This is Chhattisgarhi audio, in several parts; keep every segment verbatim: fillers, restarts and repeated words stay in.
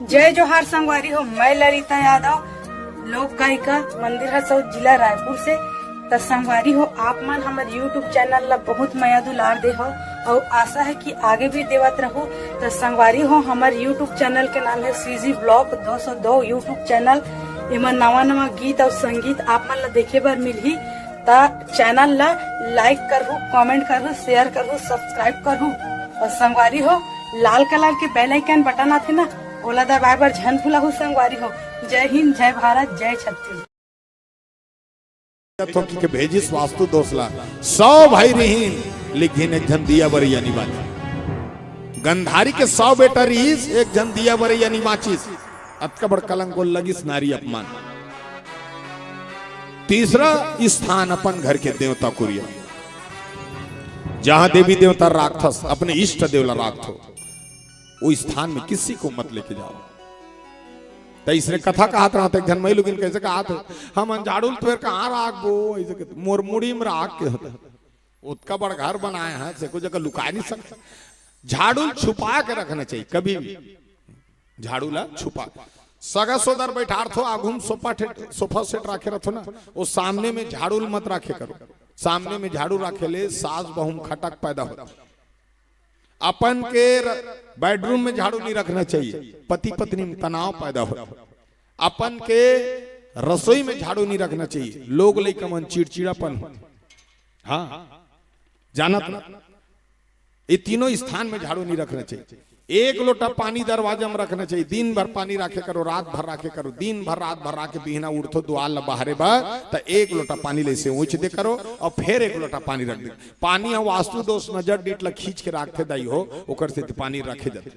जय जोहार संगवारी हो, मैं ललिता यादव, लोक गायिका, मंदिर हसौद, जिला रायपुर से। त संगवारी हो, आप मन हमर YouTube चैनल ला बहुत मया दुलार दे हो, अउ आशा है कि आगे भी देवत रहू। त संगवारी हो, हमर YouTube चैनल के नाम है सीजी ब्लॉग दो सौ दो YouTube चैनल। एमा नवा नवा गीत अउ संगीत आप मन ला देखे बर मिलही। त चैनल ला लाइक करहू, कमेंट करहू, शेयर करहू, सब्सक्राइब करहू। अउ संगवारी हो, लाल कलर के बेल आइकन बटन आथे ना, ओला दबाए बर झन भुलाहू संगवारी हो। जय हिंद, जय भारत, जय छत्तीसगढ़। थोंकी के भेजिस वास्तु दोष ला। सौ भाई रिहिन, लेकिन एक झन दिया बरैया नि बाचिस। गंधारी के सौ बेटा रिहिस, एक झन दिया बरैया नि बाचिस। अतका बड़ कलंक ओला लगिस, नारी अपमान। तीसरा स्थान अपन घर के देवता कुरिया, जहां देवी देवता राखथस, अपने इष्ट देव ला राखथो, वो स्थान में किसी को मत लेके जाओ। त इसने कथा कहत रहत, एक झन मई लोगिन कैसे कहत हे, "हमन झाड़ू ल तुंहर कहाँ राखबो?" ऐसे कहत, "मोर मुड़ी में राख के होता।" ओतका बड़ घर बनाए हैं, से कोई जगह लुका नहीं सकता। झाड़ू ल छुपा के रखना चाहिए कभी भी। झाड़ू ला छुपा, सगा सोदर बैठारथो, आघू में सोफा ठेट, सोफा सेट राखे रखथो ना, वो सामने में झाड़ू ल मत राखे करो। सामने में झाड़ू राखे ले सास बहू में खटक पैदा होता। अपन के र-, बेडरूम में झाड़ू नहीं रखना चाहिए, पति पत्नी में तनाव पैदा होता। अपन के रसोई में झाड़ू नहीं रखना चाहिए, लोग लइका मन चिड़चिड़ापन होता। हाँ, जानत ना, ये तीनों स्थान में झाड़ू नहीं रखना चाहिए। एक लोटा पानी दरवाजा में रखना चाहिए। दिन भर पानी राखे करो, रात भर राखे करो, दिन भर रात भर राखे बिहना उठथो दुआर ला बहारे बर, त एक लोटा पानी ले से ऊंच दे करो और फिर एक लोटा पानी रख दे। पानी ह वास्तु दोष, नजर डीठ ला खींच के राखथे दाई हो, ओकर से पानी रखे जाथे।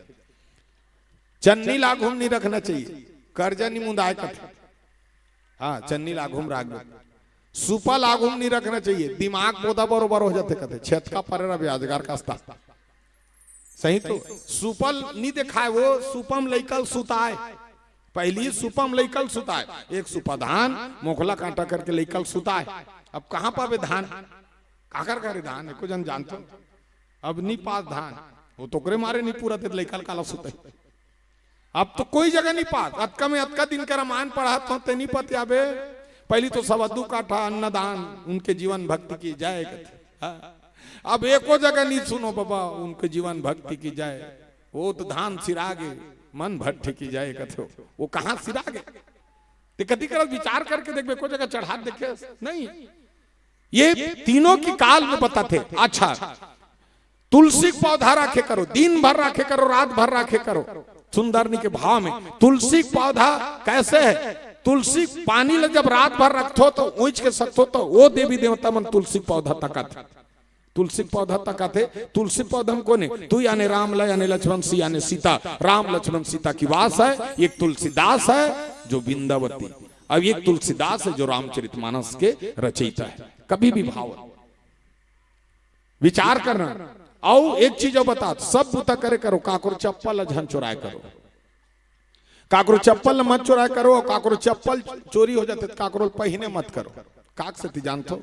चन्नी ला आघू म नहीं रखना चाहिए, कर्जा नहीं मुंदाए कथे। हाँ, चन्नी ला आघू म राख दे। सुपा ला आघू म नहीं रखना चाहिए, दिमाग बोदा बरोबर हो जाथे कथे, छेतका परे रह ब्याजगार कस्ता। सही तो, सुपा ल नहीं देखाए, वो सुपा म लइका ल सुताए, पहली सुपा म लइका ल सुताए, एक सुपा धान, मोखला कांटा करके लइका ल सुताए। अब कहाँ पाबे धान, काकर करे धान, एको झन जानथो। अब नहीं पास धान, वो तो ओकरे मारे नहीं पूरा ते लइका ल काला सुताए। अब तो कोई जगह नहीं पास। अतका में अतका दिन के रामायण पढ़त हो, ते नहीं पतियाबे। पहली तो सवा दू काठा अन्नदान, उनके जीवन भक्ति की जय कथे। हाँ। अब एको जगह नहीं सुनो बाबा, उनके जीवन भक्ति की जय। वो तो धान सिरागे, मन भट्टी की जय कथे हो। वो कहाँ सिरागे? ते कति करत विचार करके देखबे, एको जगह चढ़ात देखे नहीं। ये तीनों की काल में बताथे। अच्छा, तुलसी के पौधा राखे करो, दिन भर राखे करो, रात भर राखे करो। सुंदरनी के भाव में तुलसी के पौधा कैसे है? तुलसी के पानी ल जब रात भर रखथो तो ऊंच के सकथो तो वो देवी देवता मन तुलसी के पौधा तकत, तुलसी के पौधा तकत है। तुलसी के पौधा में कौन है? तू यानी राम ला यानी लक्ष्मण सी यानी सीता। राम लक्ष्मण सीता की वास है। एक तुलसीदास है जो वृंदावती, अब एक तुलसीदास है जो रामचरितमानस के रचयिता है। कभी भी भाव विचार करना। अउ एक चीज अउ बतात, सब बुता करे करो, काकरो चप्पल ल झन चोराए करो, काकरो चप्पल ल मत चोराए करो। अउ काकरो चप्पल चोरी हो जाथे त काकरो ल पहिने मत करो। काक सेती जानथो?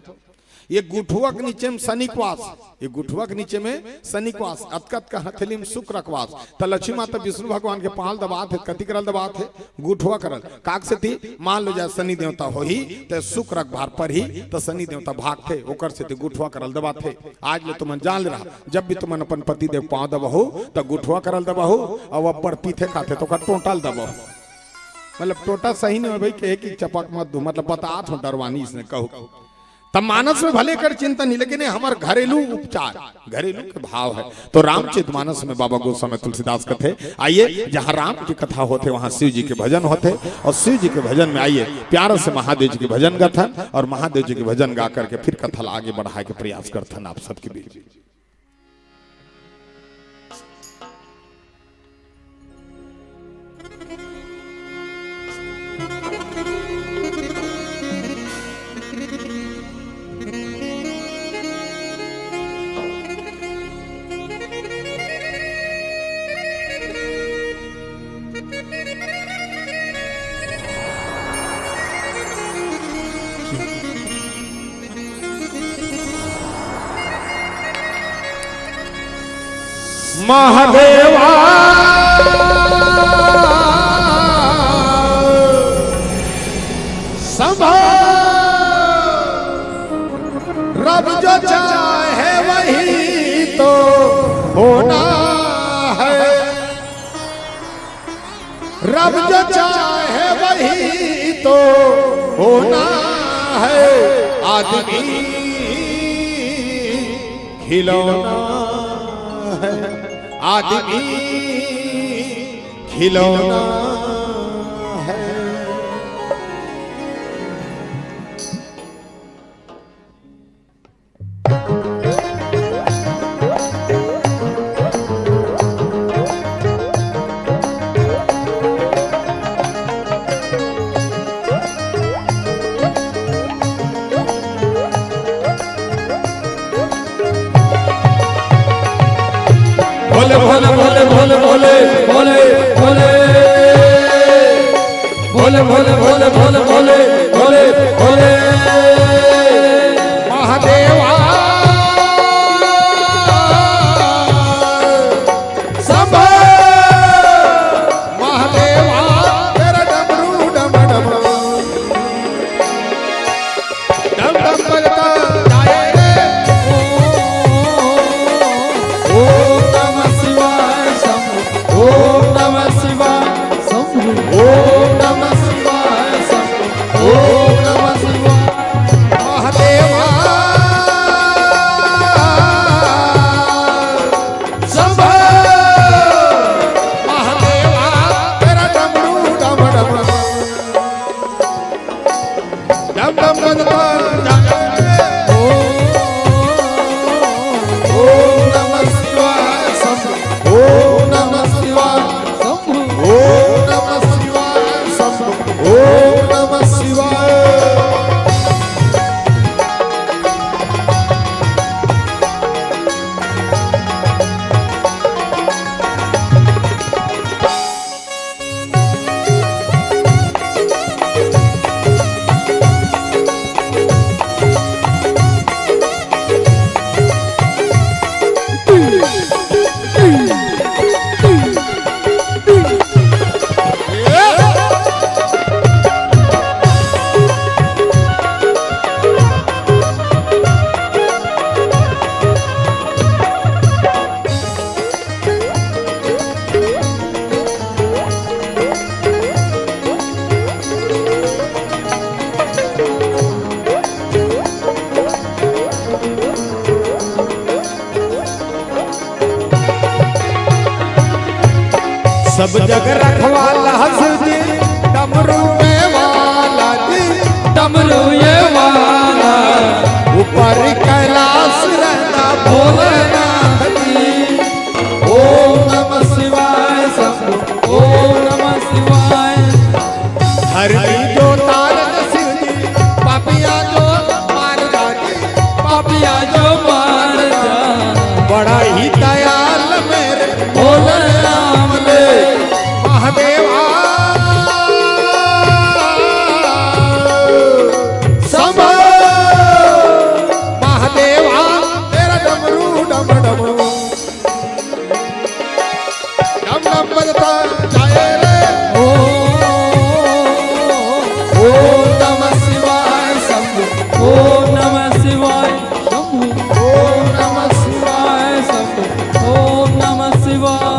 ये गुठुआ के नीचे में शनि के वास, ये गुठुआ के नीचे में शनि के वास, अतका अतका हथेली में शुक्र के वास। त लक्ष्मी माता विष्णु भगवान के पांव दबात हे, कति करल दबात हे? गुठुआ करल। काक सेती? मान लो जाए शनि देवता होही, त शुक्र के भार परही, त शनि देवता भागथे, ओकर सेती गुठुआ करल दबात हे। आज ले तुमन जान ले रहा, जब भी तुमन अपन पति देव पांव दबाहू, त गुठुआ करल दबाहू, अउ अब्बड़ पीथे खाथे त ओकर टोंटा ल दबाहू। मतलब टोंटा सही नहीं हो भाई, कहे कि चपक मत दो, मतलब बतात हो डरवानी इसने कहू। तब मानस में भले कर चिंता नहीं, लेकिन ये हमर घरेलू उपचार, घरेलू के भाव है। तो रामचरित मानस में बाबा गोस्वामी तुलसीदास कथे, आइए, जहाँ राम की कथा होथे, वहाँ शिव जी के भजन होथे, और शिव जी के भजन में आइए, प्यार से महादेव जी के भजन गाथन, और महादेव जी के भजन गा करके फिर कथा ला आगे बढ़ाए के प्रयास करथन आप सबके बीच। महादेवा। रब जो चाहे वही तो होना है, आदमी खिलौना है, आदमी खिलौना है। भोले भोले भोले भोले भोले भोले भोले भोले भोले भोले भोले भोले भोले भोले महादेवा शंभो महादेवा तेरा डमरू डम डम डम डम बजता जाए रे। ओम नमः शिवाय शंभो, ओम नमः शिवाय शंभो, ओम नमः शिवाय शंभो, ओम नमः शिवाय महादेवा शंभो महादेवा तेरा डमरू डम डम डम डम बजता जाए। ओम, ओम नमः शिवाय शंभो, ओम नमः शिवाय शंभो, ओम नमः शिवाय शंभो, ओम नमः शिवाय। सब जग रखवाला हंस जी, डमरू ये वाला जी, डमरू ये वाला। ऊपर कैलाश रहता भोलेनाथ जी। ओम नमः शिवाय शंभो, ओम नमः शिवाय। धरती जो तारन शिव जी, पापिया जो मार डाली, पापिया जो मार डाली। बड़ा ही दयाल मेरे भोले राम रे। महादेवा शंभो, महादेवा तेरा डमरू डम डमरू। डम डम बजता जाए रे। ओम, ओम नमः शिवाय शंभो, ओम नमः शिवाय शंभो, ओम नमः शिवाय शंभो, ओम नमः शिवाय।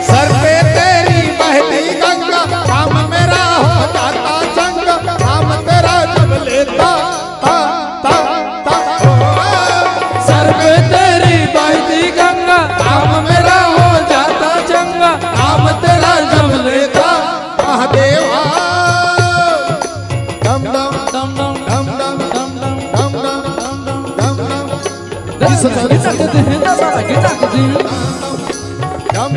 सर पे तेरी बहती गंगा, काम मेरा हो जाता चंगा, नाम तेरा जब लेता, ता, ता, ता, ओ। सर पे तेरी बहती गंगा, काम मेरा हो जाता चंगा, नाम तेरा जब लेता, महादेवा। डम डम, डम डम, डम डम, डम डम, डम डम, डम डम, डम डम। गिटा के दी, गिटा के दी। डम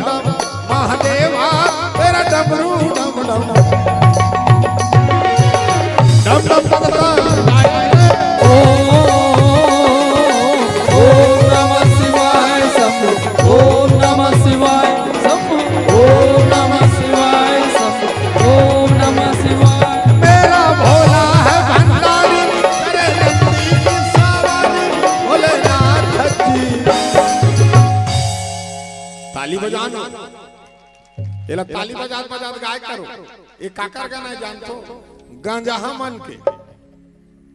ताली बजाना। एला ताली बजात बजात गाय करो। ये काकर गाना हे जानथो? गंजहा मन के।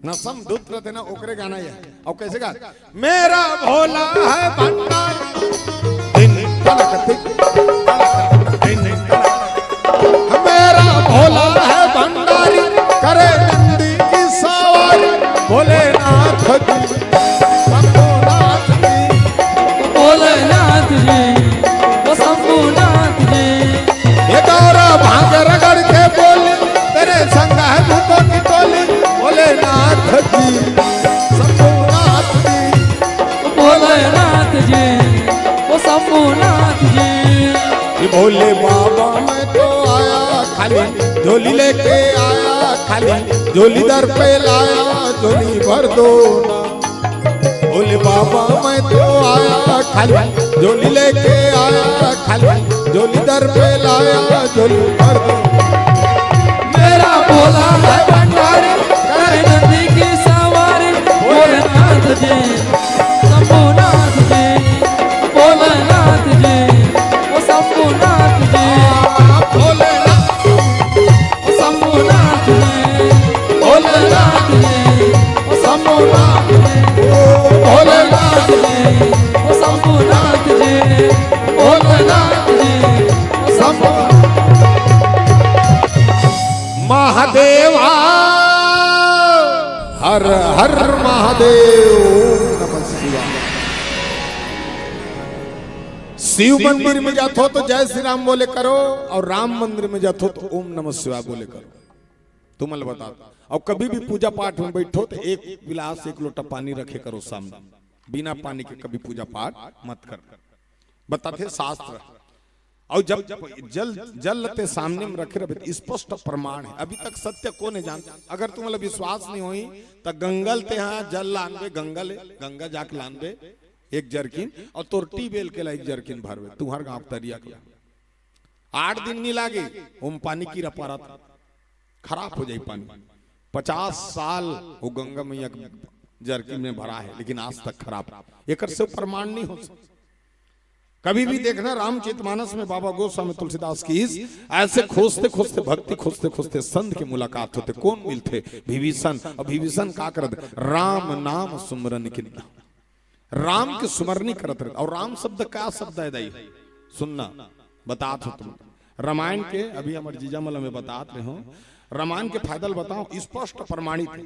नसम धुत रथे ना, ओकरे गाना हे। अउ कइसे गा? मेरा भोला है भंडारी। दिन तलक दिन, दिन तलक। मेरा भोला है भंडारी, करे नंदी की सवारी। भोलेनाथ जी, शंभुनाथ जी। भोलेनाथ जी, ओ शंभुनाथ जी। ये गौरा भांग रगड़ के बोली, तेरे संग है भूतों की टोली। भोलेनाथ जी, शंभुनाथ जी। भोलेनाथ जी, ओ शंभुनाथ जी। ये भोले बाबा मैं तो आया खाली, झोली लेके आया खाली, झोली दर पे लाया, झोली भर दो ना। भोले बाबा मैं तो आया खाली, झोली लेके आया खाली, झोली दर पे लाया, झोली भर दो। मेरा भोला है भंडारी, करे नंदी की सवारी। भोलेनाथ जी, शंभुनाथ जी, भोलेनाथ जी, ओ शंभुनाथ जी। भोलेनाथ, ओ शंभुनाथ जी, भोलेनाथ जी, ओ शंभुनाथ जी, ओ भोलेनाथ जी, ओ शंभुनाथ जी, भोलेनाथ जी, ओ शंभु। महादेवा, हर हर महादेव, ओम नमः शिवाय। शिव मंदिर में जाथो तो जय श्री राम बोले करो, अउ राम मंदिर में जाथो तो ओम नमः शिवाय बोले करो। तुमन ल बता, अउ कभी भी पूजा पाठ में बइठो तो एक गिलास, एक लोटा पानी रखे करो सामने, बिना पानी के कभी पूजा पाठ मत कर। बताथे शास्त्र। अउ जब जल, जल ल तें सामने में रखे रहिबे त स्पष्ट प्रमाण हे। अभी तक सत्य कोन हे जानत? अगर तुमन ल विश्वास नइ होही त गंगा ल तें हा जल लानबे, गंगा ले, गंगा जाके लानबे एक जरकिन, अउ तोर ट्यूबवेल के ला एक जरकिन भरबे, तुंहर गांव के तरिया के ला। आठ दिन नइ लागे, ओम पानी कीरा परत, खराब हो जाही पानी। पचास साल ओ गंगा मैया के जरकिन में भरा हे, लेकिन आज तक खराब। एकर से प्रमाण नइ हो सकत। कभी भी देखना, रामचरितमानस में बाबा गोस्वामी तुलसीदास की इस ऐसे खोजते खोजते, भक्ति खोजते खोजते संत के मुलाकात होथे। कोन मिलथे? विभीषण। अउ विभीषण का करत? राम नाम सुमरन किन्ना। राम के सुमरनी करत रहिथे। अउ राम शब्द का शब्द हे दाई? सुनना, बतात हों तुमन। रामायण के, अभी हमर जीजा मन ल मैं बतात रहे हों, रामायण के फायदा ल बतावं, स्पष्ट प्रमाणित हे।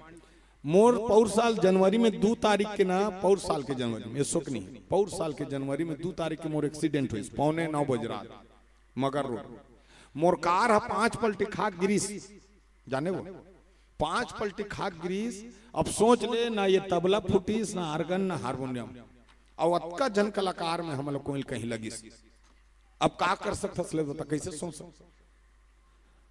मोर पउर साल जनवरी में दू तारीख के ना, पउर साल के जनवरी में, ए सोकनी, पउर साल के जनवरी में दू तारीख के मोर accident होइस, पौने नौ बजे रात, मगर रोड। मोर कार ह पांच पलटी खा के गिरिस, जाने वो, पांच पलटी खा के गिरिस। अब सोच ले ना, ये तबला फूटिस, ना organ, ना हारमोनियम, अउ अतका जन कलाकार में हमला कोई कहीं लगिस। अब का कर सकथस ले बता, कइसे सोच सकथस?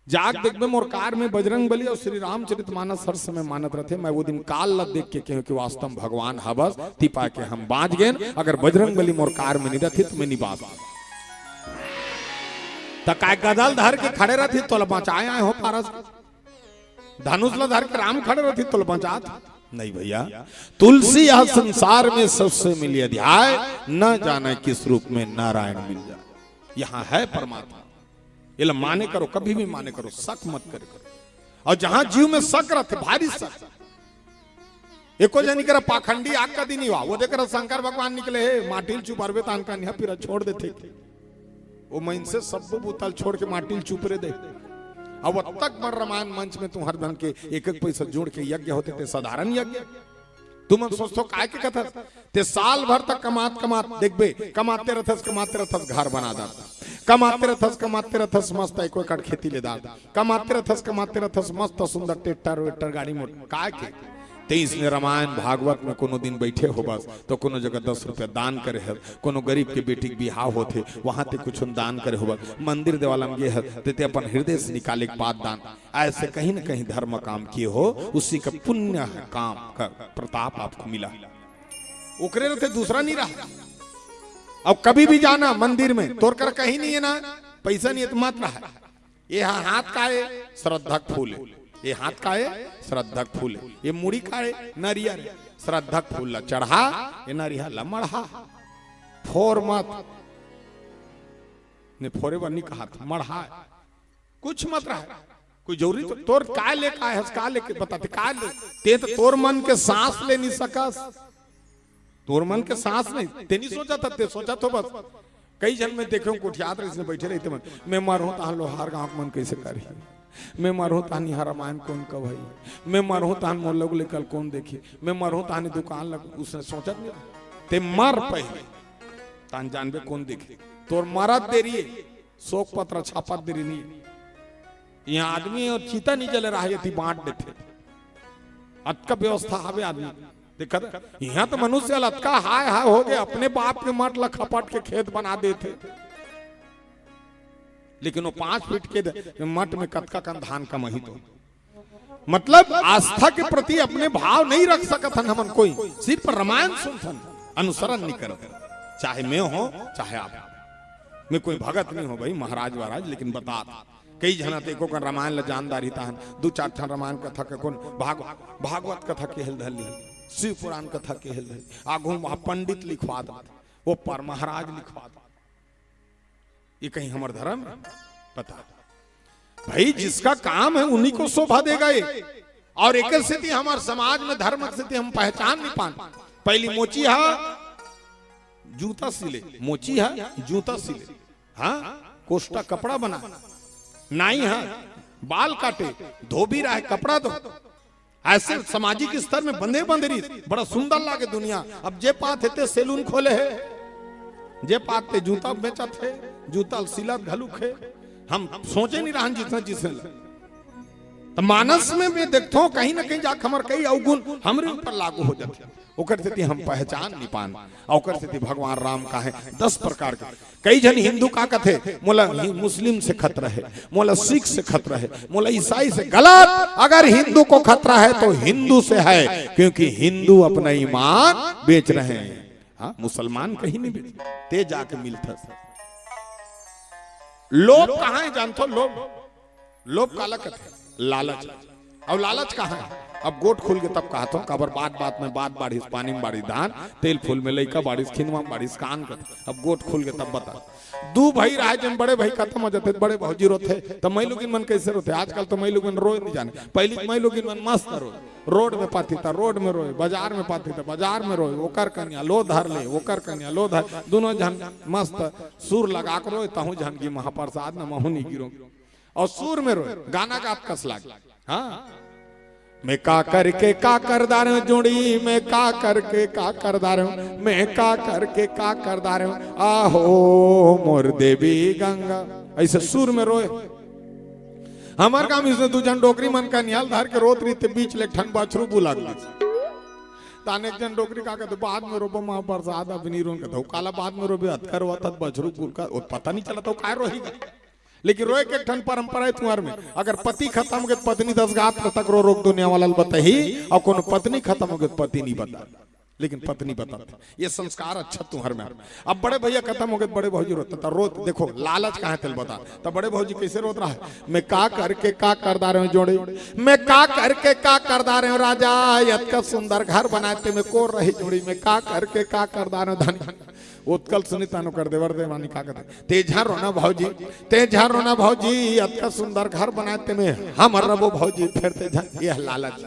जाके देखबे, मोर कार में बजरंग बली अउ श्री रामचरित मानस हर समय मानत रथे। मैं वो दिन काल ला देख के कहेंव कि वास्तव में भगवान हवस, तिही पाय के हम बांच गेन। अगर बजरंग बली मोर कार में नइ रहितिस त मैं नइ बांचतेंव। त काय गदा ल धर के खड़े रहितिस त तोला बचाय आय हों पारस? धनुष ला धर के राम खड़े रहितिस त तोला बचात? नहीं भइया, तुलसी यह संसार में सबसे मिली अध्याय, न जाने किस रूप में नारायण मिल जाए। यहाँ है परमात्मा। एला माने करो, कभी भी माने करो, शक मत करे करो। अउ जहां जीव में शक रहिथे, भारी शक, एको झन करा पाखंडी आग का दिन ही हुआ, वो देख रहा शंकर भगवान निकले हे, माटी ल चुपरबे तान का निहा, फिर छोड़ देथे। वो मइनसे सब्बो बुता ल छोड़ के माटी ल चुपरे दे। अब तक मन रामायण मंच में तुंहर मन के एक एक पैसा जोड़ के यज्ञ होथे, ते साधारण यज्ञ? तुमन सोचथो काय के कथस? ते साल भर तक कमात कमात देखबे, कमाते रथस, कमाते रथस, घर बना डार, कमाते रथस, कमाते रथस, मस्त एको एकड़ खेती ले डार, कमाते रथस, कमाते रथस, मस्त सुंदर ट्रैक्टर वेक्टर गाड़ी मोटर, काय के? ते इसने रामायण भागवत में कोनो दिन बैठे होबस तो कोनो जगह दस रुपया दान करे हस, कोनो गरीब के बेटी के बिहाव होथे, वहां ते कुछ दान करे होबस, मंदिर देवाला में गे हस, ते, ते अपन हृदय से निकाले के पाद दान, ऐसे कहीं न कहीं धर्म काम किए हो, उसी का पुण्य काम का प्रताप आपको मिला। ओकरे रहिथे, दूसरा नइ रहा। अब कभी भी जाना मंदिर में, तोर करा कहीं नइ हे ना, पैसा नइ हे त मत रहा। ये हा हाथ का हे? श्रद्धा के फूल हे। ये हाथ का हे? श्रद्धा के फूल हे। ये मुड़ी का हे? नरियर हे। श्रद्धा के फूल ला चढ़ा, ये नरियर ला मढ़ा। फोर मत। ने फोरे बर नहीं कहा था, मढ़ा कुछ मत रहा। कोई जरूरी तो तोर काय ले काय हस, का लेके बताते, काय ले? ते तो तोर मन के सांस ले नहीं सकस। तोर मन के सांस नहीं, ते नहीं सोचा था, ते सोचा तो बस। कई झन में देखे हूँ, कोठियात रहिस ने बैठे रहिथे मन, मैं मरहूँ तहां लोहार गांव के मन कैसे करही, मैं मरहूँ तहां इहां रामायण कौन कबही, मैं मरहूँ तहां मोर लोग लेकर कौन देखी, मैं मरहूँ तहां दुकान लग, उसने सोचत नहीं। ते मर पहले, तहां जानबे कौन देखी। तोर मरत देरी है, शोक पत्र छापत देरी नहीं। इहां आदमी अउ चिता नहीं जले रहा, यदि बांट देथे। अतका व्यवस्था हवे आदमी। देखत, इहां तो मनुष्य ल अतका हाय हाय हो गए, अपने बाप के मठ ल खपट के खेत बना देथे। लेकिन वो पांच फीट के द-, मठ में कतका कन धान कमाही तो। मतलब आस्था के प्रति अपने भाव नहीं रख सकत हन हमन कोई, सिर्फ रामायण सुनथन, अनुसरण नहीं करत हन। चाहे मैं हो, चाहे आप। मैं कोई भगत नहीं हो भाई महाराज वाराज, लेकिन बतात कई झना ते एको कन रामायण ल जानदार ही ताहन, दू चार ठन रामायण कथा के कोन भाग-, भागवत कथा के हेल धर ली, शिव पुराण कथा के हेल धर ली, आगू वहां पंडित लिखवा दत, वो पर महाराज लिखवा दत। ये कहीं हमर धर्म है? बता भाई, जिसका काम है उन्हीं को शोभा देगा ये। और एक स्थिति हमारे समाज में धर्म की स्थिति हम पहचान नहीं पान। पहली मोची हा जूता सिले, मोची हा जूता सिले, हाँ, कोष्टा कपड़ा बना, नाई हा बाल काटे, धोबी रहे कपड़ा दो। ऐसे सामाजिक स्तर में बंधे बंधे रही, बड़ा सुंदर लागे दुनिया। अब जे पात हे ते सैलून खोले हे, जे पात ते जूता बेचत हे, जूता सिलत घलुक हे। हम सोचे नहीं रहन जितना जिसे ल-, तो मानस में मैं देखता हूँ कहीं ना कहीं जाके हमारे कई अवगुण हमरे ऊपर लागू हो जाते हैं। ओकर सेती हम पहचान नहीं पान। और ओकर सेती भगवान राम का है दस प्रकार के। कई झन हिंदू का कथे, मोला हि-, मुस्लिम से खतरा है, मोला सिख से खतरा है, मोला ईसाई से। गलत। अगर हिंदू को खतरा है तो हिंदू से है, क्योंकि हिंदू अपना ईमान बेच रहे हैं। हाँ, मुसलमान कहीं नहीं बेच, ते जाके मिलथस। लोभ कहाँ है जानथो? लोभ, लोभ काला कथे? लालच। अब लालच कहाँ है? अब गोठ खुल के तब कहत हो, काबर बात बात में बात बाढ़िस, पानी में बाढ़िस धान, तेल फूल में लइका बाढ़िस, खिनवा में बाढ़िस कान कर। अब गोठ खुल के तब बता। दू भाई रहे, जन बड़े भाई खत्म हो जाते, बड़े भौजी रोते, तो मैं लोगिन मन कैसे रोते? आजकल तो मैं लोगिन रोए नहीं जाने, पहली मैं लोगिन मन मस्त रोए। रोड में पाती था, रोड में रोए, बाजार में पाती था, बाजार में रोए, ओकर कन्या लो धर ले, ओकर कन्या लो धर, दोनों झन मस्त सुर लगा के रोए, तहूँ झन की महाप्रसाद न महू नहीं गिरो। और सुर में रोए, गाना गात कस लागे। हाँ, मैं का करके का कर डारे हूँ जोड़ी, मैं का करके का कर डारे हूँ, मैं का करके का कर डारे हूँ, आहो मोर देवी गंगा। ऐसे सुर में रोए। हमार गांव में इसने दू झन डोकरी मन का निहाल धार के रोत रही थे, बीच ले एक ठन बछरू बुला गई। ताने एक झन डोकरी का कहते, "बाद में रोबो माँ, बरसात अभी नहीं रोन।" कहते, "काला बाद में रोबे, अतका रोवत हत बछरू बुल का, वो पता नहीं चला था, वो काय रोही का।" लेकिन रोए के एक ठन परंपरा है तुम्हार में, अगर पति खत्म हो गए तो पत्नी दस गात तक रो रोक दुनिया वाला ल बताही, और कोनो पत्नी खत्म हो गए तो पति नहीं बता, लेकिन पत्नी बता। ये संस्कार अच्छा तुम्हार में। अब बड़े भैया खत्म हो गए तो बड़े भौजी रोता था, रोत। देखो लालच कहाँ तेल बता, तब बड़े भौजी कैसे रोत रहा है? "मैं का करके का कर डारे हूँ जोड़ी, मैं का करके का कर डारे हूँ राजा, अतका सुंदर घर बनाए ते में कोर रही जोड़ी, मैं का करके का कर डारे हूँ धनी।" उत्कल सुनी तानो कर देवर देवानी का कहते, "ते झन रोना भौजी, ते झन रोना भौजी, अतका सुंदर घर बनाए ते में हमर रबो भौजी, फिर ते झन।" यह लालच।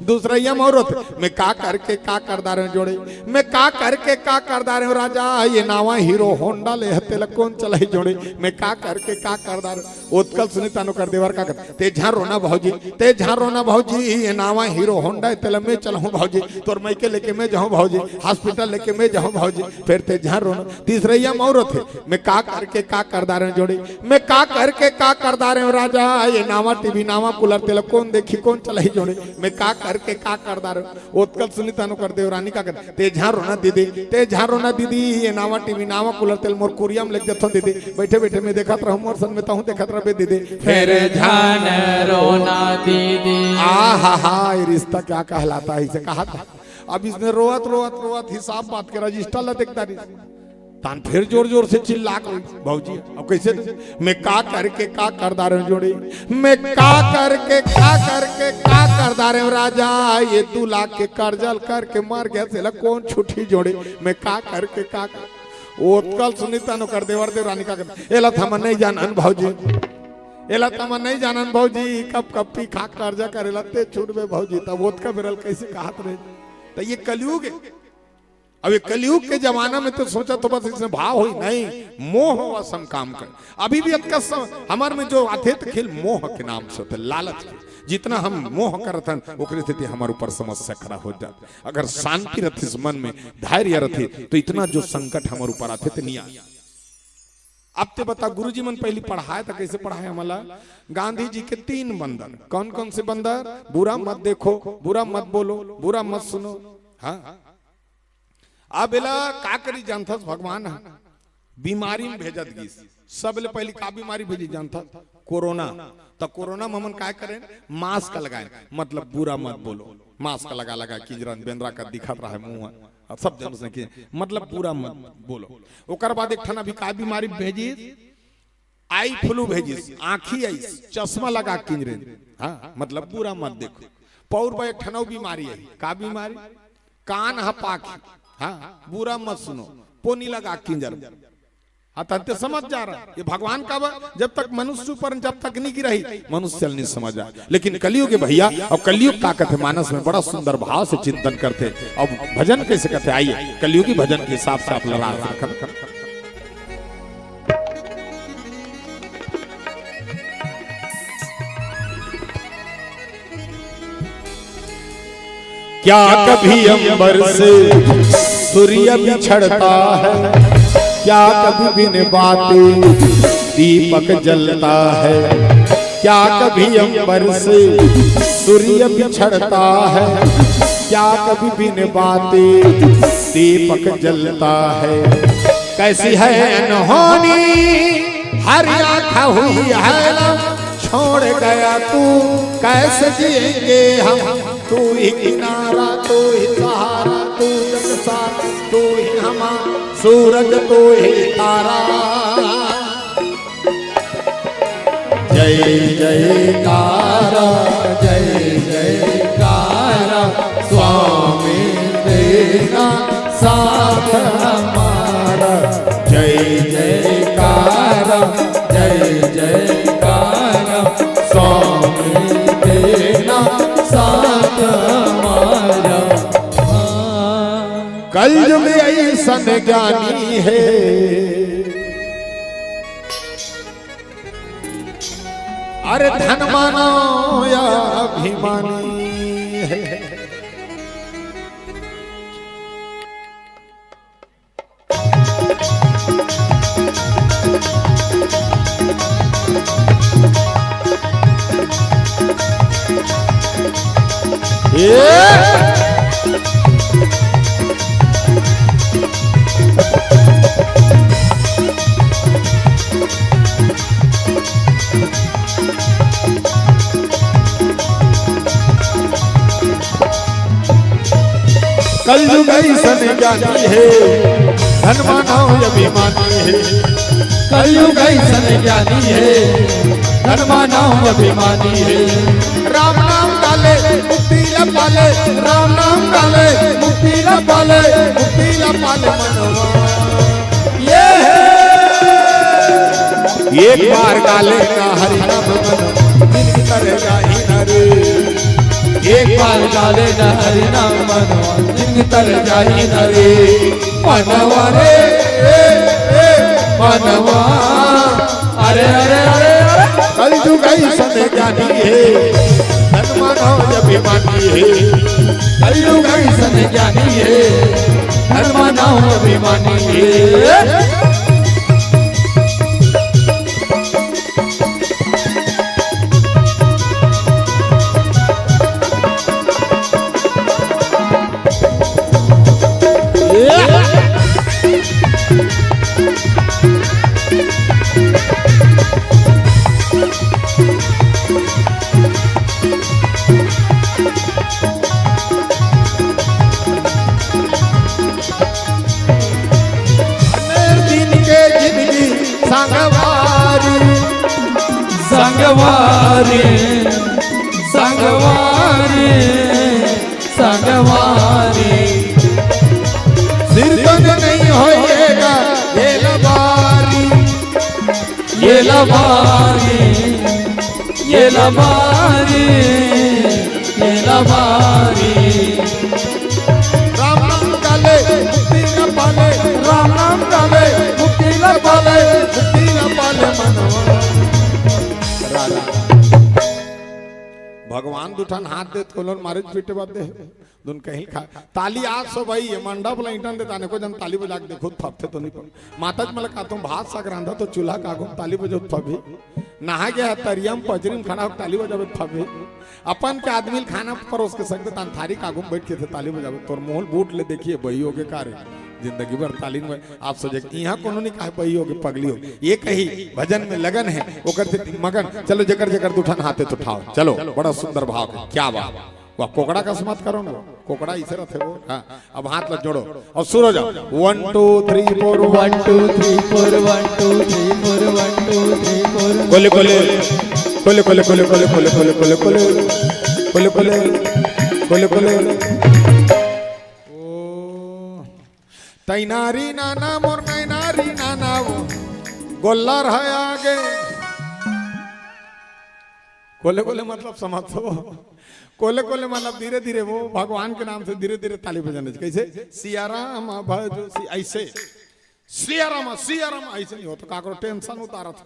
दूसरा ये मोर होते, "मैं का करके का कर डारे हूँ जोड़ी, मैं का करके का कर डारे हूँ राजा, ये नावा हीरो होंडा ले हते ला कौन चलाई जोड़ी, मैं का करके का कर डारे हूँ।" उत्कल सुनी तानो कर देवर का कहते, "ते झन रोना भौजी, ते झन रोना भौजी, ये नावा हीरो होंडा है, तेला मैं चलाहूँ भौजी, तोर मइके लेके मैं जाहूँ भौजी, हॉस्पिटल लेके मैं जाहूँ भौजी, फिर ते झन रोना।" तीसरैया मोर होथे, "मैं का करके का कर डारे हूँ जोड़ी, मैं का करके का कर डारे हूँ राजा, ये नावा टीवी, नावा कूलर, तेला कौन देखी, कौन चलाई जोड़ी, मैं का करके का कर डारे हूँ।" उत्कल सुनी तानो कर देवरानी का कहते, "ते झन रोना दीदी, ते झन रोना दीदी, ये नावा टीवी, नावा कूलर, तेला मोर कुरिया में लेके जथो दीदी, बैठे बैठे मैं देखत रहूँ, मोर संग में तहूँ देखत रहबे दीदी।" "फिर झन रोना दीदी।" आ हा हा, ये रिश्ता क्या कहलाता है, इसे कहा था। अब इसने रोवत रोवत रोवत हिसाब बात के रजिस्टर ला देखता रही। तान फिर जोर जोर से चिल्ला के, "भौजी, अब कैसे दे? मैं का करके का कर डारे हूँ जोड़ी, मैं का करके का करके का कर डारे हूँ राजा, ये दू लाख के कर्जा ल करके मर गया, तेला कौन छुट्टी जोड़ी, मैं का करके का कर।" ओतका ल सुनिस तहन ओकर देवर देवरानी का कथे, "एला त हमन नहीं जानन भौजी, एला त हमन नहीं जानन भौजी, कप कप्पी खा कर्जा करेला ते छूटबे भौजी।" तब ओतका बेरा ल कैसे कहत रहे? त ये कलयुग है। अब ये कलयुग के जमाना में तो सोचा तो बस इसमें भाव होई नहीं, मोह वसम काम कर। अभी भी अतका स-, हमर में जो आथे त खेल मोह के नाम से होथे, लालच के। जितना हम मोह करत हन, ओकरे सेती हमर ऊपर समस्या खड़ा हो जात। अगर शांति रहितिस मन में, धैर्य रहितिस, तो इतना जो संकट हमर ऊपर आथे, त नहीं आय। अब ते बता, गुरुजी मन पहली पढ़ाय त कैसे पढ़ाय हमला? गांधी जी के तीन बंदर। कौन कौन से बंदर? बुरा मत देखो, बुरा मत बोलो, बुरा मत सुनो। हाँ, अब एला का करी जानथस? भगवान ह बीमारी में भेजत गिस। सबले पहली का बीमारी भेजी जानथस? कोरोना। त कोरोना में हमन काय करेन? मास्क लगाएन, मतलब बुरा मत बोलो। मास्क लगा लगा किंजरन, बेंदरा का दिखत रहा है मुंह, अब सब जन उसने किए, मतलब बुरा मत बोलो। ओकर बाद एक ठन अभी का बीमारी भेजी? आई फ्लू भेजिस, आँखी आइस, चश्मा लगा किंजरेन। हाँ, मतलब बुरा मत देखो। पौर बा एक ठन अउ बीमारी आई, का बीमारी? कान ह पाकी। हाँ, बुरा मत सुनो, पोनी लगा किंजर। हाँ, तहन ते समझ जा रहा, ये भगवान का बा, जब तक मनुष्य ऊपर जब तक नहीं गिरही, मनुष्य नहीं समझ आ। लेकिन कलयुग के भैया, अउ कलयुग का कथे, मानस में बड़ा सुंदर भाव से चिंतन करथे। अब भजन कैसे कथे, आइए कलयुगी भजन के हिसाब से आप लड़ा सकन। क्या कभी अंबर से सूर्य बिछड़ता है, क्या कभी बिन बाती दीपक जलता है, क्या कभी अंबर से सूर्य बिछड़ता है, क्या कभी बिन बाती दीपक जलता है। कैसी है अनहोनी हर आँख हुई है, छोड़ गया तू, कैसे जिएंगे हम? तू ही किनारा, तू ही सहारा, तू जग सारा, तू ही हमारा सूरज, तू ही तारा। जय जयकारा, जय जयकारा, स्वामी तेरा साथ हमारा। जय जयकारा, जय जयकारा, स्वामी तेरा साथ हमारा। कलयुग ऐसन ज्ञानी है, अरे धन मानो या अभिमानी है। ये कलयुग ऐसन ज्ञानी है, धन मानव अभिमानी है। कलयुग ऐसन ज्ञानी है, धन मानव अभिमानी है। राम नाम काले मुक्ति ला पाले, राम नाम काले मुक्ति ला पाले, मुक्ति ला पाले मनवा। ये है। एक बार गा लेना हरि नाम मन, जिनकी तरह जाही न रे। एक बार गा लेना हरि नाम मन, जिनकी तरह जाही न रे। मनवा रे, ए, ए, मनवा। अरे, अरे, अरे, अरे। कलयुग ऐसन ज्ञानी है, धन मानव अभिमानी है। कलयुग ऐसन ज्ञानी है, धन मानव अभिमानी है। दिन के जिंदगी संगवारी, संगवारी, संगवारी, संगवारी। सिर तन नहीं होएगा, ये लबारी, ये लबारी, ये लबारी। राम नाम डाले, मुक्ति न पाले, राम नाम डाले, मुक्ति न पाले, मुक्ति न पाले मनवा। राधा। भगवान दुठन हाथ देत कोलोन मारे पीटे बात दे। दुन कहीं खा। ताली आज सो भाई, ये मंडप ला ईंटन दे ताने को जन ताली बजा के देखो, थपथे तो नहीं पर। माता जी मला का तुम भात साग रांधा तो चूल्हा का आगू ताली बजाओ थपी। नहा गया है तरियम पजरीम खाना हो ताली बजावे थपी। अपन के आदमी ल खाना परोस के सकते तान थारी का आगू बैठ के थे ताली बजावे। तोर मोहल बूट ले देखिए बही हो के कार्य। जिंदगी भर ताली में आप सोचे कि यहाँ कोनो नहीं कहा बही हो के पगली हो। ये कही भजन में लगन है, ओकर से मगन। चलो जेकर जेकर दुठन हाथे तो उठाओ। चलो बड़ा सुंदर भाव है, क्या बात। वाह, कोकड़ा कस मत करो ना, कोकड़ा इसे रथे वो। हाँ, अब हाथ ला जोड़ो और शुरू हो जाओ। One, two, three, four, one, two, three, four, one, two, three, four, one, two, three, four। कोले, कोले, कोले, कोले। ओ, तैनारी नाना मोर नैनारी नाना वो गोल्लर है आगे। कोले, कोले मतलब समझ तो। कोले, कोले मतलब धीरे धीरे वो भगवान के नाम से धीरे धीरे ताली बजाने। कैसे? सिया राम भज सी-, ऐसे। सिया राम, सिया राम, ऐसे नहीं हो तो काकरो टेंशन उतारत।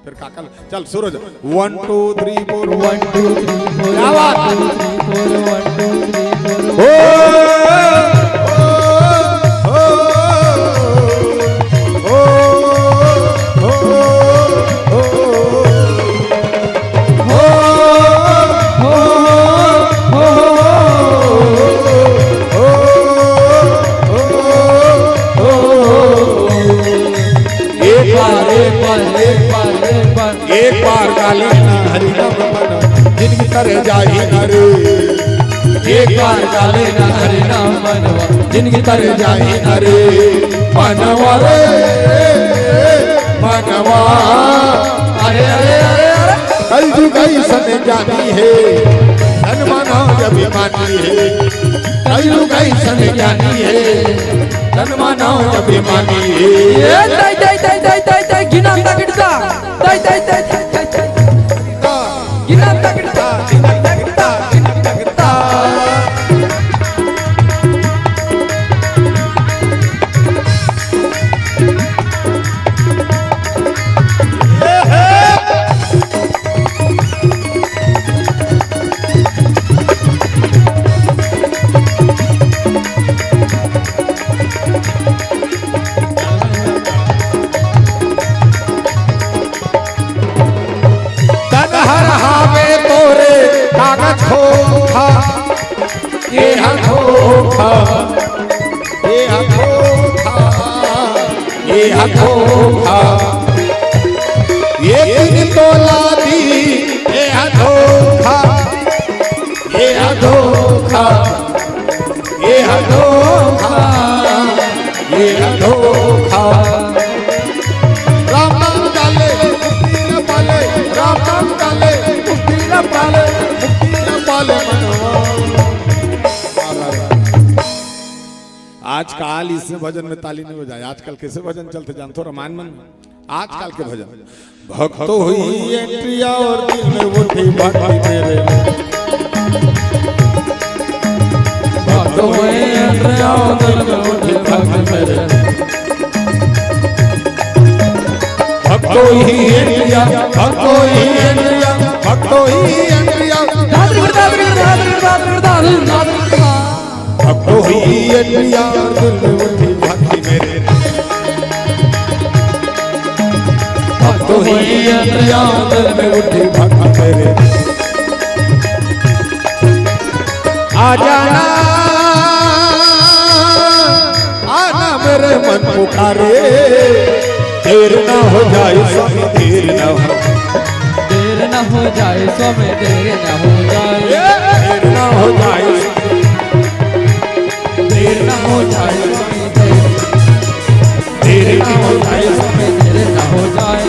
फिर काकल, चल शुरू हो जा। One, two, three, four, one, two, three, four, क्या बात? One, two, three, four, one, two, three, four। ओ, ओ, ओ, ओ, ओ, ओ। एक बार, एक बार, एक बार, एक बार। एक बार गाले ना हरि नाम मनवा, जिनकी तरह जाही ना रे। एक बार गाले ना हरि नाम मनवा, जिनकी तरह जाही ना रे। मनवा रे, मनवा। अरे, अरे, अरे, अरे। कलजुग अइसन जानी हे, तन मानव अभिमानी हे। कलजुग अइसन जानी हे, तन मानव अभिमानी हे। ए, तै, तै, तै, गिना तगड़ता। तै, तै, तै, तै, तै, तै। गिना तगड़ता, गिना तगड़ता, गिना तगड़ता। तन हर हावे तोरे कागज खोखा, ये हा धोखा, ये हा धोखा, ये हा धोखा। ये दिन तोला दी, ये हा धोखा, ये हा धोखा। ये हा धोखा, ये हा धोखा। राम नाम डाले, मुक्ति न पाले, राम नाम डाले, मुक्ति न पाले, मुक्ति न पाले मनवा। आजकल इस भजन में ताली नहीं बजाए, आजकल कैसे भजन चलते जानते हो रामायण में? आजकल के भजन। भक्तों हुई एंट्री और दिल में उठी भक्ति मेरे। भक्तों हुई एंट्री और दिल में उठी भक्ति मेरे। भक्तों ही एंट्रिया, भक्तों ही एंट्रिया, भक्तों ही एंट्रिया। दादरी, दादरी, दादरी, दादरी, दादरी, दादरी। भक्तों ही एंट्रिया, दिल में उठी भक्ति मेरे। भक्तों ही एंट्रिया, दिल में उठी भक्ति मेरे। आ जाना, आना मेरे मन पुकारे। देर ना हो जाए स्वामी, देर ना हो। देर ना हो जाए स्वामी, देर ना हो जाए। देर ना हो जाए। देर ना हो जाए स्वामी, देर। देर ना हो जाए स्वामी, देर ना हो जाए।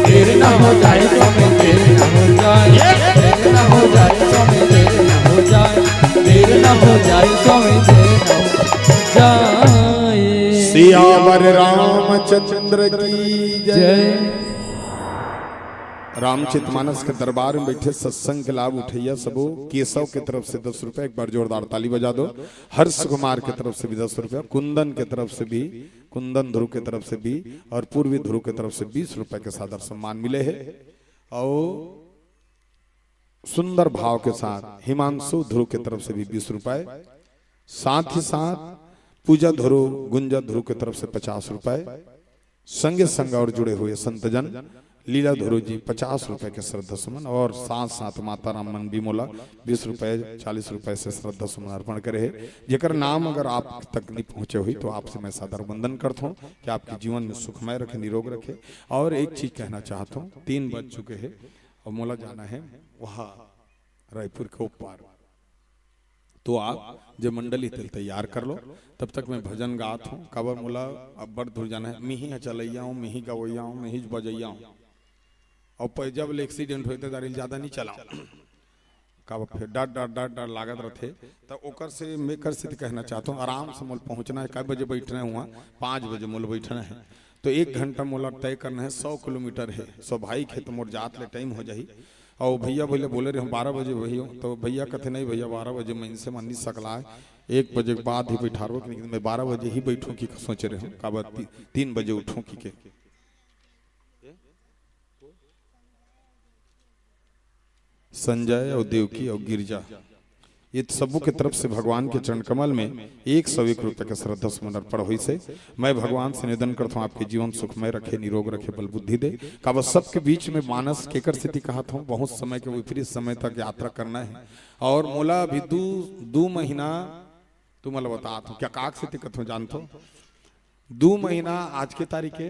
देर ना हो जाए स्वामी, देर ना हो जाए। देर ना हो जाए स्वामी, देर ना हो जाए। देर ना हो जाए स्वामी, देर ना हो जाए। सियावर रामचंद्र की जय। जय। रामचरितमानस के दरबार में बैठे सत्संग के लाभ उठैया सबो। केशव के तरफ से दस रुपए, एक बार जोरदार ताली बजा दो। हर्ष कुमार के तरफ से भी दस रुपया, कुंदन के तरफ से भी, कुंदन ध्रुव के तरफ से भी और पूर्वी ध्रुव के तरफ से बीस रुपए के सादर सम्मान मिले हे। और सुंदर भाव के साथ हिमांशु ध्रुव के तरफ से भी बीस रुपए, साथ ही साथ पूजा ध्रुव, गुंजा ध्रुव के तरफ से पचास रुपए, संगे संग और जुड़े हुए संतजन लीला ध्रुव जी पचास रुपए के श्रद्धा सुमन और साथ साथ माता राम मन भी मोला बीस रुपए, चालीस रुपए से श्रद्धा सुमन अर्पण करे हे। जेकर नाम अगर आप तक नहीं पहुंचे हुई तो आपसे मैं सादर वंदन करता हूँ कि आपके जीवन में सुखमय रखे, निरोग रखे। और एक चीज कहना चाहता हूँ, तीन बज चुके हैं और मोला जाना है वहाँ रायपुर के ऊपर। तो आप जे मंडली तेल तैयार कर लो, तब तक मैं भजन गात हूँ। काबर मोला अब्बड़ दूर जाना है, मिही ह चलैया हूँ, मिही गवैया हूँ, मिही बजैया हूँ। और पै-, जब ले एक्सीडेंट होए ते दारी ज्यादा नहीं चलाऊं। काबर फिर डर, डर, डर, डर लागत रहते। तो ओकर से मैं कर से कहना चाहता हूँ, आराम से मोल पहुँचना है। कै बजे बैठना है वहाँ? पाँच बजे मोल बैठना है। तो एक घंटा मोला तय करना है, सौ किलोमीटर है, सौ भाई खेत मोर जात ले टाइम हो जाही। और भैया बोले, बोले रहे हम बारह बजे भैया, तो भैया कहते, "नहीं भैया, बारह बजे मैं इनसे मन नहीं सकला है, एक बजे के बाद ही बैठारो, लेकिन मैं बारह बजे ही बैठूं की सोच रहे हूँ, काबर ती-, तीन बजे उठूं की के।" संजय और देवकी और गिरजा, ये सबों के तरफ से भगवान के चरण कमल में एक सौ एक रुपए के श्रद्धा सुमन अर्पण होइसे। मैं भगवान से निवेदन करता हूँ, आपके जीवन सुखमय रखे, निरोग रखे, बल बुद्धि दे। काबर सबके बीच में मानस केकर सेती कहत हूँ, बहुत समय के विपरीत समय तक यात्रा करना है। और मोला अभी दू, दू महीना तुमला बतात हूँ, का काक सेती कथों जानथो? दू महीना आज के तारीख है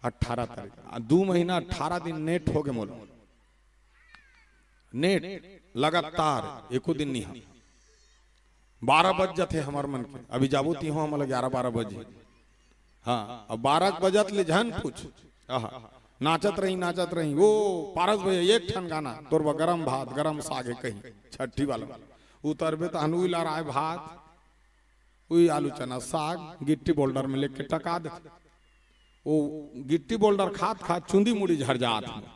अट्ठारह तारीख, आ, दू महीना अट्ठारह दिन नेट हो गे मोला। नेट लगातार एको दिन नहीं हा। बारह बज जाथे हमर मन के। अभी जाबो तिहो हमला ग्यारह बारह बजे। हाँ, अब बारह बजत ले झन पूछ। आहा, नाचत रही, नाचत रही। ओ पारस भैया, एक ठन गाना, तोर बर गरम भात, गरम साग है कहीं, छट्ठी वाला। उतरबे तहन उही लहराए भात, उही आलू चना साग, गिट्टी बोल्डर में लेके टका देथे। वो गिट्टी बोल्डर खात खात चुंदी मुड़ी झर जात हे।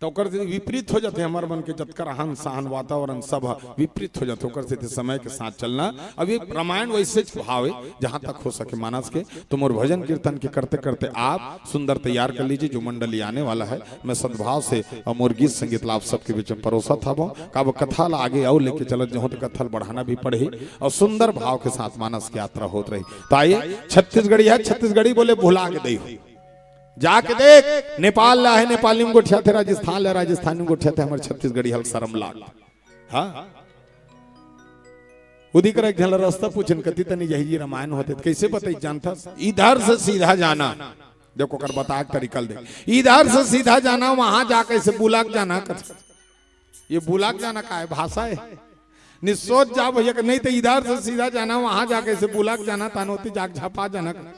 तो ओकर से विपरीत हो जाथे, हमर मन के जतका रहन सहन, वातावरण सब ह विपरीत हो जाथे। ओकर सेती समय के साथ चलना। अब ये रामायण वैसे च भाव हे, जहाँ तक हो सके मानस के, तो मोर भजन कीर्तन के करते करते आप सुंदर तैयार कर लीजिए, जो मंडली आने वाला है। मैं सद्भाव से और मोर गीत संगीत ला आप सबके बीच में परोसत हवं। काबर कथा ला आगे अउ लेके चलत जाहूं तो कथा ला बढ़ाना भी पड़ही और सुंदर भाव के साथ मानस की यात्रा होत रही। तो आइए, छत्तीसगढ़ी है, छत्तीसगढ़ी बोले भुला के दई हो। जाके देख, नेपाल ला है, नेपाली में गोठियाथे, राजस्थान ला, राजस्थानी में गोठियाथे, हमर छत्तीसगढ़ी हल शरम लाग। हाँ? उदी कर एक झन ला रस्ता पूछन, कति तनी यही जी रामायण होथे, त कइसे बताई जानथस? इधर से सीधा जाना। देखो, ओकर बताए के तरीका ल देख। इधर से सीधा जाना, वहां जाके से बुला के जाना कर। ये बुला के जाना का है? भाषा है। नहीं सोच जा भैया कि नहीं तो इधर से सीधा जाना, वहां जाके से बुला के जाना, तानोती जाके झपा जाना कर।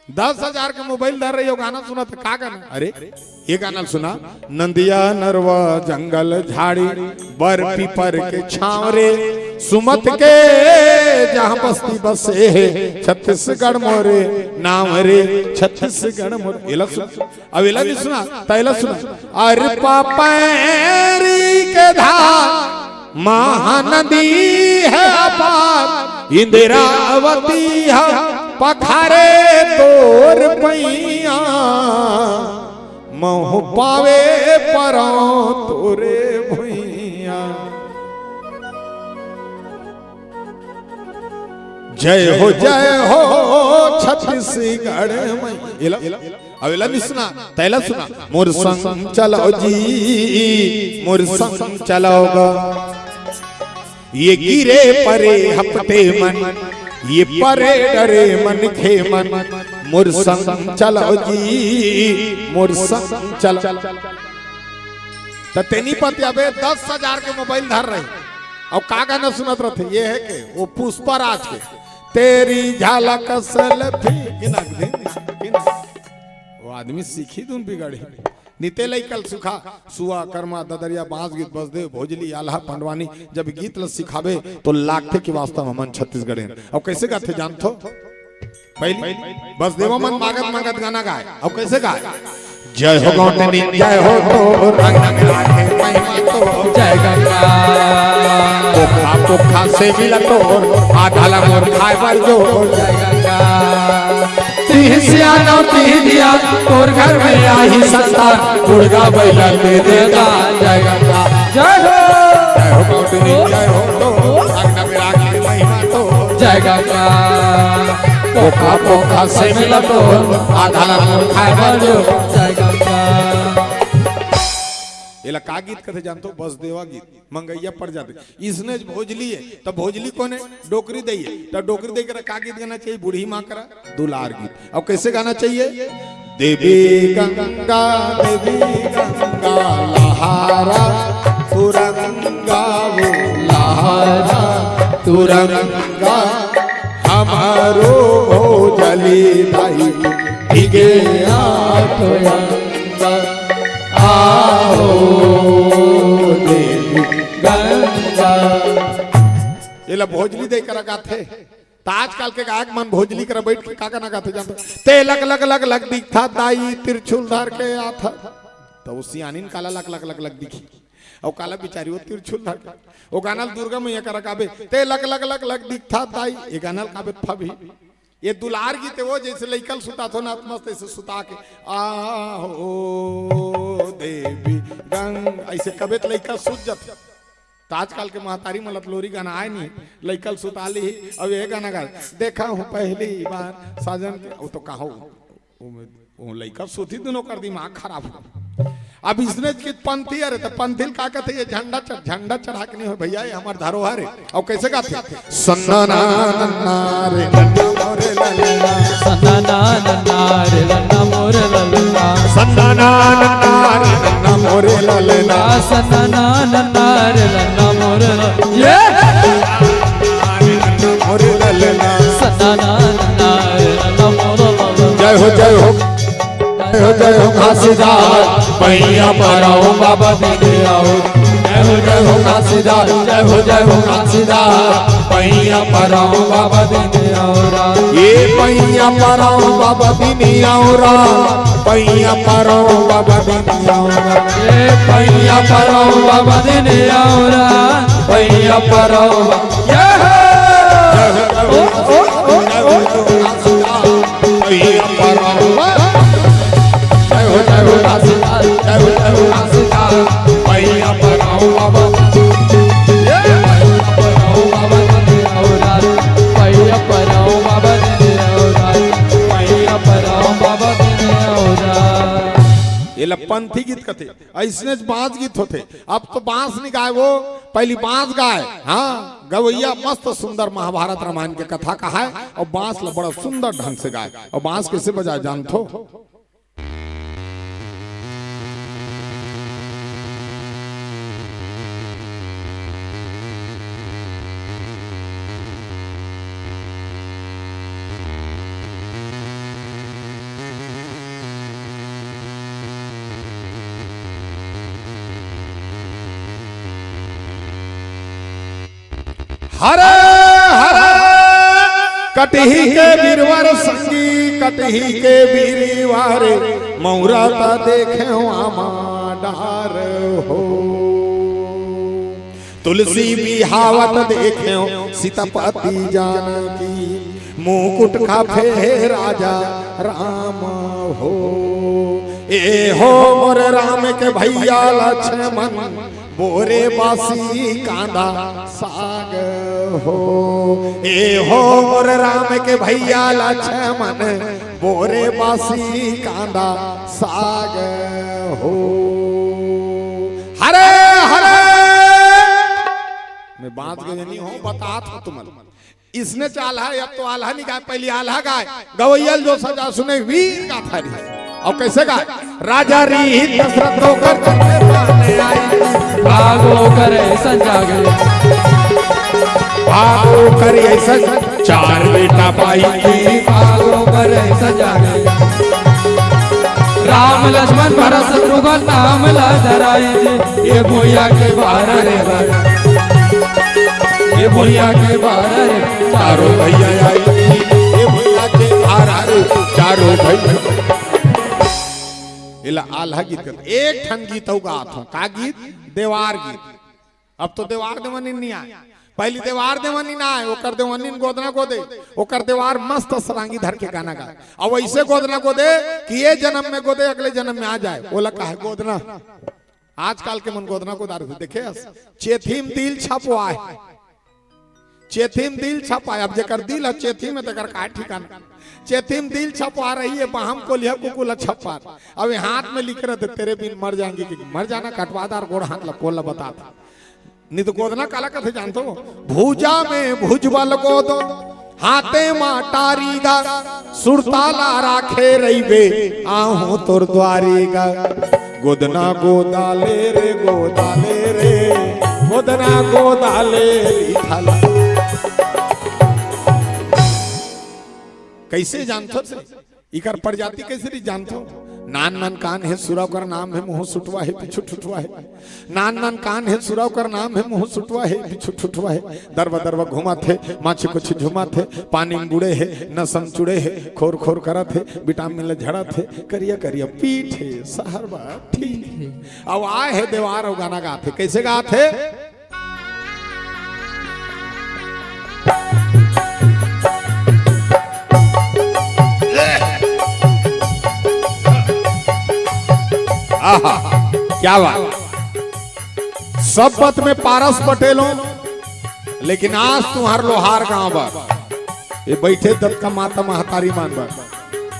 दस हजार के मोबाइल धर रही हो, गाना सुनत, का गाना? अरे, ये गाना सुना। नंदिया नरवा जंगल झाड़ी, बर पीपर के छांव रे, सुमत के जहां बस्ती बसे है, छत्तीसगढ़ मोरे नाम रे, छत्तीसगढ़ मोरे। एला सुन, अब एला नहीं सुना, तैला सुना। अरे पापैरी के धार महानदी है अपार, इंदिरावती है पखारे तोर पैया, महु पावे परो तोरे भुइया। जय हो, जय हो छत्तीसगढ़ में। एला, अब एला नहीं सुना, तैला सुना। मोर संग चलो जी, मोर संग चलो गा। ये गिरे परे हफ्ते मन, ये परे डरे मन खे मन, मोर संग चलो जी, मोर संग चलो। त तेनी पति अबे दस हजार के मोबाइल धर रही, अब का गाना सुनत रहते? ये है के वो पुष्पा राज के तेरी झलक सेल्फी। किनक दिन, किनक। वो आदमी सीखी धुन बिगाड़ी। निते लई कल सुखा, सुआ, कर्मा, ददरिया, बांस गीत, बसदेव, भोजली, आल्हा, पंडवानी, जब गीत ल सिखाबे, तो लागथे कि वास्तव में हमन छत्तीसगढ़ हैं। अब कैसे गाथे जानथो? पहली बसदेवा मन मागत मागत गाना गाए। अब कैसे गाए? जय हो गौतमी, जय हो तोर, अंग में राखे महिमा तोर। जय गंगा। पोखा, पोखा से मिला तोर, आधा ला मोर खाए बर जो। जय गंगा। तिही सियाना, तिही दिया, तोर घर में आही संतान, गुड़गा बैला दे देगा। जय गंगा। जय हो। जय हो गौतमी, जय हो तोर, अंग में राखे महिमा तोर। जय गंगा। पोखा, पोखा से मिला तोर, आधा ला मोर खाए बर जो। जय गंगा। एला का गीत कथे जानथो? बसदेवा गीत, मंगैया परजात। इसने भोजली हे, त भोजली कोन हे? डोकरी दई हे। त डोकरी दई करा का गीत गाना चाहिए? बूढ़ी माँ करा दुलार गीत। अब कैसे गाना चाहिए? देवी गंगा, देवी गंगा, लहारा तुरंगा वो, लहारा तुरंगा, हमारो भोजली दाई भीगे आठ अंगा। आहो देवी गंगा। एला भोजली दई करा गाथे। त आजकल के गायक मन भोजली करा बैठ के का गाना गाथे जानथो? ते लक लक लक लक दिखथा दाई, त्रिशूल धर के आथा। त ओ सियानिन काला लक लक लक लक दिखही? अउ काला बिचारी ओ त्रिशूल धर के। ओ गाना ल दुर्गा मैया करा गाबे, ते लक लक लक लक दिखथा दाई, ए गाना ल काबे फबही। ए दुलार गीत हे ओ, जैसे लइका ल सुताथो ना, मस्त ऐसे सुता के, आहो देवी गंग, ऐसे कबे त लइका सुत जाथे। त आजकल के महतारी मन ल त लोरी गाना आय नहीं, लइका ल सुता लीही, अब ए गाना गाय, देखा हूँ पहली बार साजन के, ओ तो कहो, ओ, ओ लइका सुती दुनों कर दिमाग खराब हो। अब इसने की पंथी, अरे त पंथी ल का कथे? ये झंडा चढ़, झंडा चढ़ा के नहीं हो भैया, ये हमार धरोहर हे। अउ कैसे गाथे? सन्ना ना नन्ना रे नन्ना मोरे ललना। सन्ना ना नन्ना रे नन्ना मोरे ललना। सन्ना ना नन्ना रे नन्ना मोरे ललना। सन्ना ना नन्ना रे नन्ना मोरे ललना। ये मोरे ललना। सन्ना ना नन्ना रे नन्ना मोरे ललना। जय हो, जय हो। जय हो, जय हो घासीदार, पैया पराओ बाबा दीने आओ। जय हो, जय हो घासीदार, जय हो, जय हो घासीदार, पैया पराओ बाबा दीने आओ रा। ये पैया पराओ बाबा दीने आओ रा, पैया पराओ बाबा दीने आओ रा। ये पैया पराओ बाबा दीने आओ रा, पैया पराओ बा-, ये हो। जय हो, जय हो, ओ, ओ, ओ, ओ, ओ। जय हो, जय हो, जय हो, जय हो, जय हो, जय हो, भैया पराओ बाबा। भैया पराओ बाबा, भैया पराओ बाबा, भैया पराओ बाबा। एला पंथी गीत कथे, अइसनेच बांस गीत होथे। अब तो बांस नइ गाय वो, पहिली बांस गाय। हाँ, गवैया मस्त सुंदर महाभारत रामायण के कथा कहाय अउ बांस ल बड़ा सुंदर ढंग से गाय। अउ बांस कइसे बजाय जानथो? हरे हरे कटही के बीरवर संगी, कटही के बीरवर, मौरा त देखे आमा डार हो। तुलसी बिहावत देखे सीतापति जानकी, मुकुट खाफे हे राजा राम हो। ए हो मोर राम के भैया लक्ष्मण, बोरे बासी कांदा साग हो। ए हो मोर राम के भैया लक्ष्मण, बोरे बासी कांदा साग हो। हरे हरे। मैं बात गजनी हूँ, बतात हूँ तुमन। इसने चाल है, अब तो आल्हा नइ गाय, पहिली आल्हा गाय। गवैया ल जो सजा सुने वीर गाथा रही। अउ कइसे गाय? राजा रही दशरथ ओकर चलते सामने आई। भागो करे संजागे। भागो करे संजागे। चार बेटा पाई की। भागो करे संजागे। राम लक्ष्मण भरत शत्रुघ्न नाम ला धराई जी। ये भुइया के बार रे बार, ये भुइया के बार रे, चारों भैया आई। ये भुइया के बार रे, चारों भैया। एला आल्हा गीत कथे। एक ठन गीत अउ गात हंव। का गीत? देवार गीत। अब तो देवार देवानिन नइ आय। पहिली देवार देवानिन आय, ओकर देवानिन गोदना गोदे, ओकर देवार मस्त सरांगी धर के गाना गाय। अब अइसे गोदना गोदे कि ए जनम में गोदे, अगले जनम में आ जाय। ओला कहे गोदना। आजकल के मन गोदना गोदार भी देखे हस। चेथी म दिल छपवाय। चेथी म दिल छपवाय। अब जेकर दिल ह चेथी में, तेकर का ठिकाना। चेथी म दिल छपवा रही है, बाहम कोलिहा कुकुर ल छपवा। अब ये हाथ में लिख रहे थे, "तेरे बिन मर जाएंगे", कि मर जाना कटवादार गोड़ हाथ ल कोला बता था। नहीं तो गोदना काला कथे जानथो? भुजा में भुजबल गोदो, हाथे मा टारी गा, सुरताला राखे रहिबे, आहूं तोर दुवारी गा। गोदना गोदाले रे, गोदाले रे, गोदना गोदाले रे, थाला। कइसे जानथो से? इकर प्रजाति कइसे रही जानथो? नान नान कान हे, सुरा ओकर नाम हे, मुंह सुटवा हे, पीछू ठुठवा हे। नान नान कान हे, सुरा ओकर नाम हे, मुंह सुटवा हे, पीछू ठुठवा हे। दरवा दरवा घुमाथे, माछी कुछ झुमाथे, पानी म बुड़े हे, नसम चुड़े हे, खोर खोर करत हे, विटामिन ल झड़त हे, करिया करिया पीठ हे, सहर बा ठीक हे। अब आय हे देवार अउ गाना गाथे। कइसे गाथे? आहा, क्या बात। सब बात में पारस पटेल हो, लेकिन आज तुम्हार लोहार गांव बर, ये बैठे दतका माता महतारी मन बर,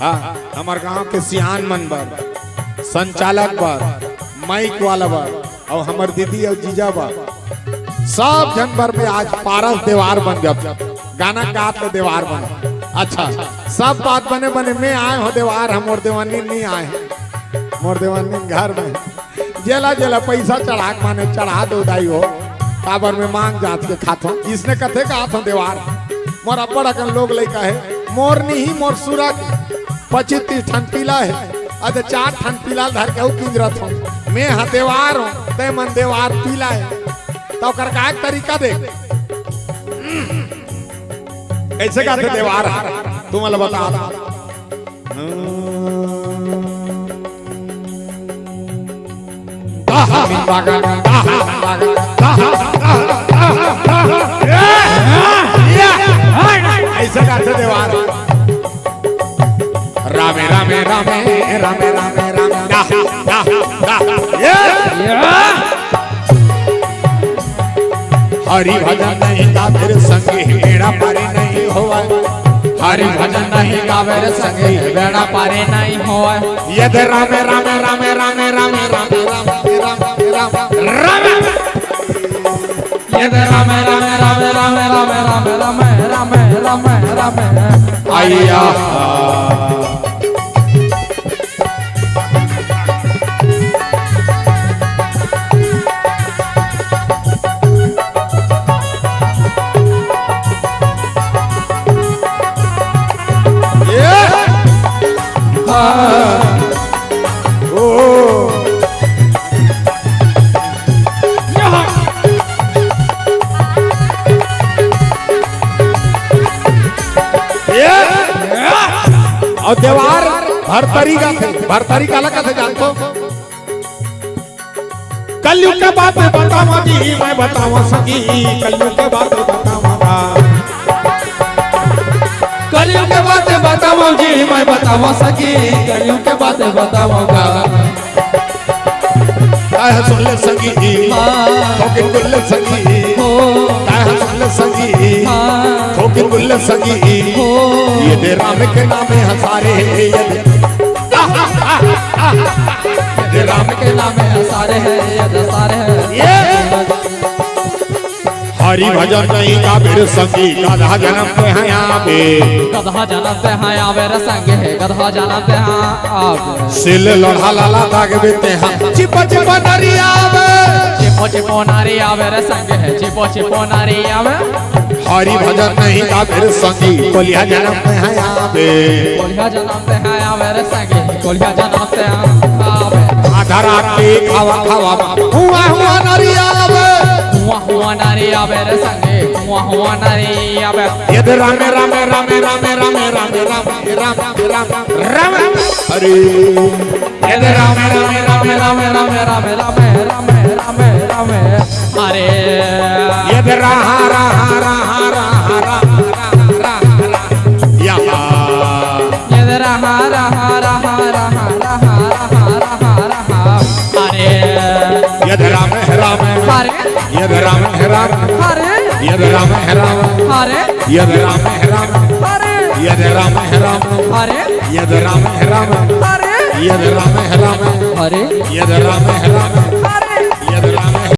हाँ, हमर गांव के सियान मन बर, संचालक बर, माइक वाला बर, अउ हमर दीदी अउ जीजा बर, सब झन बर में आज पारस देवार बन गया। गाना गात ले देवार बन। अच्छा, सब बात बने बने, मैं आय हों देवार, हमर देवानी नइ आय हे। मोर देवानी घर में जेला जेला पइसा चढ़ा के माने चढ़ा दो दाई हो, काबर में मांग जात के खाथों। इसने कथे गात हों देवार, मोर अब्बड़ अकन लोग लइका हे, मोर नहीं मोर सुरग, पच्चीस तीस ठन पीला हे, अदे चार ठन पीला धर के अउ किंजरत हों। मैं ह देवार हों, तैं मन देवार पीला हे, त ओकर गाय के तरीका दे। कइसे गाथे देवार? तुमन ल बता। अइसे गाथे देवार। रामे, रामे, रामे, रामे, रामे, रामे, दा, दा, दा, ये। हरि भजन नहीं गावे रे संगी, बेड़ा पारी नहीं होवय। हरि भजन नहीं गावे रे संगी, बेड़ा पारी नहीं होवय। ये दे रामे, रामे, रामे, रामे, रामे, रामे, रामे, रामे, रामे, रामे। ये दे रामे, रामे, रामे, रामे, रामे, रामे, रामे, रामे, रामे, रामे। आइया। ये। हाँ। ओ। ये। अउ देवार भरतरी कथे, भरतरी काला कथे जानथो? कलयुग के बात बतावंव जी, मैं बतावंव सखी, कलयुग के बात बतावंव गा। कलयुग के बात बतावंव जी, मैं बतावंव सखी, कलयुग के बात बतावंव गा। काहे सुन ले संगी, हाँ। ठोकिन गुल्ले संगी, हो। काहे सुन ले संगी, हाँ। ठोकिन गुल्ले संगी, हो। ये दे राम के नामे हंसारे, ये दे ये राम के नामे सारे हे, ये सारे हे। ये हरि भजन नहीं गावे रे संगी, गधा जनम ते हैं आवे। गधा जनम ते हैं आवे रे संगी, गधा जनम ते हैं आवे। सिल लोढ़ा लाला दाग बेते हैं, चिपो चिपो नारी आवे। चिपो चिपो नारी आवे रे संगी, चिपो चिपो नारी आवे। हरि भजन नहीं गावे रे संगी, कोलिहा जनम ते हैं आवे। कोलिहा जनम ते हैं आवे रे संगी, कोलिहा जनम ते हैं आवे। आधा रात के खावा खावा, हुआ हुआ नारी आवे। हुआ हुआ नारी आवे रे संगी, हुआ हुआ नारी आवे। ये दे रामे, रामे, रामे, रामे, रामे, रामे, रामे, रामे, रामे, रामे। हरि। ये राम राम राम राम राम राम राम राम राम राम राम। अरे यद रहा रहा रहा रहा रहा रहा रहा। यद रहा रहा रहा रहा रहा रहा रहा। अरे यद राम है राम। अरे यद राम है राम। अरे यद राम है राम। अरे यद राम है राम। अरे यद राम है राम। अरे यद राम है राम। अरे यद राम है राम। अरे यद राम है राम।